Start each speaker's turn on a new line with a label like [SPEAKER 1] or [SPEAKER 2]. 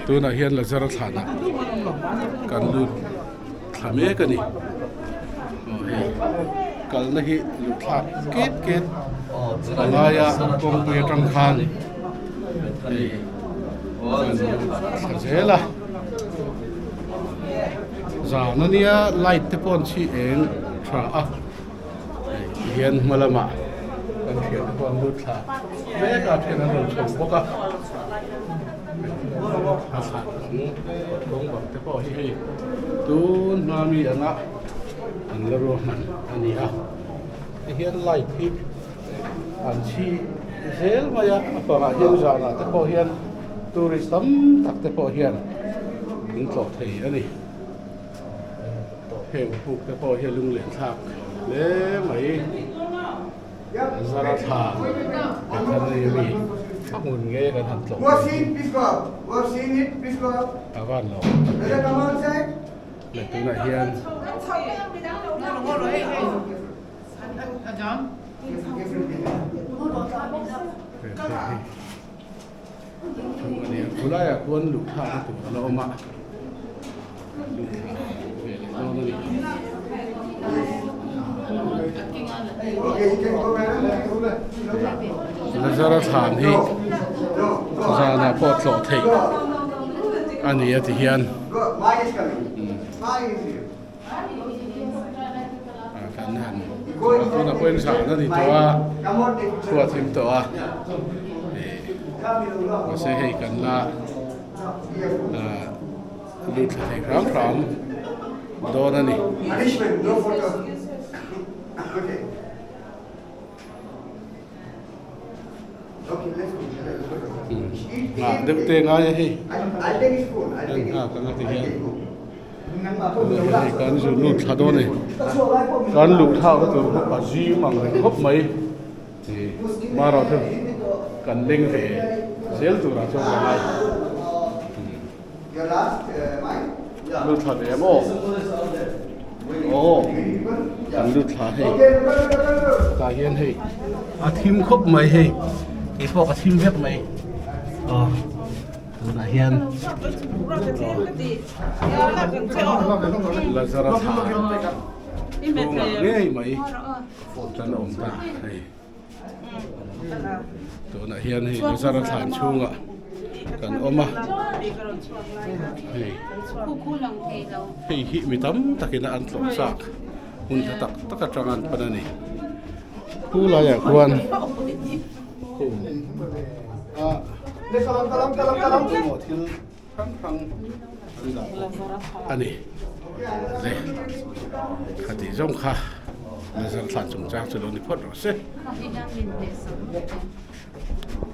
[SPEAKER 1] Tunah hian Lazara thlanah kan lut thla mek a ni. Aw hei kalna hi luh thlak ket ket a ngai a kawngpui atang khan hei kan lut thla zel a. Zan ania light te pawh an chhi eng tha a. Hei tihian hma lamah kan thiante pawh an lut thla mek a, then an rawn chho bawk a. A thlan ang kawng bang te pawh hi hei tun hma mi anga an la ruahman a ni a. Tihian light hi an chhi zel mai a, a pangah hian zanah te pawh hian tourist tam tak te pawh hian an tlawh thei a ni. Heng puk te pawh hi a lunglen thlak hle mai. Zara thla kan nei a mi a hmun nge kan han tlawh a van lo tak em tunah hian Chung a nia, khulaiah khuan luh thlakna tur a la awm a, luh thla ve leh dawn a ni. Lazara thlan hi zanah pawh tlawh theih a ni a ti hian kan han tunah pawhin zan a ni tawh a khua a thim tawh a mahse hei kan la lut thla thei hram hram dawn a ni. Nghah deuh te ngai a hei kan nghak ang a ti hian hei kan zu lut thla dawn a ni kan luh thlak na tur pawh a zim ang reng khawp mai marawh chu kan leng ve zel turah chuan ka ngai Lut thla ve maw? Aw kan lut thla hei tah hian hei a thim khawp mai hei kei pawh ka thim vek mai aw tunah hian Lazara thla chhungah ngei mai kan awm ta hei. Tunah hian hei Lazara thlan chhungah kan awm a, hei hei hi mi tam takin an tlawh chak hmun hla tak tak atang an pan a ni. Khu laiah khuan a thil hrang hrang an dah bawk a ni le khatih zawng kha Lazar thlan chungchang chu lo ni phawt rawh se.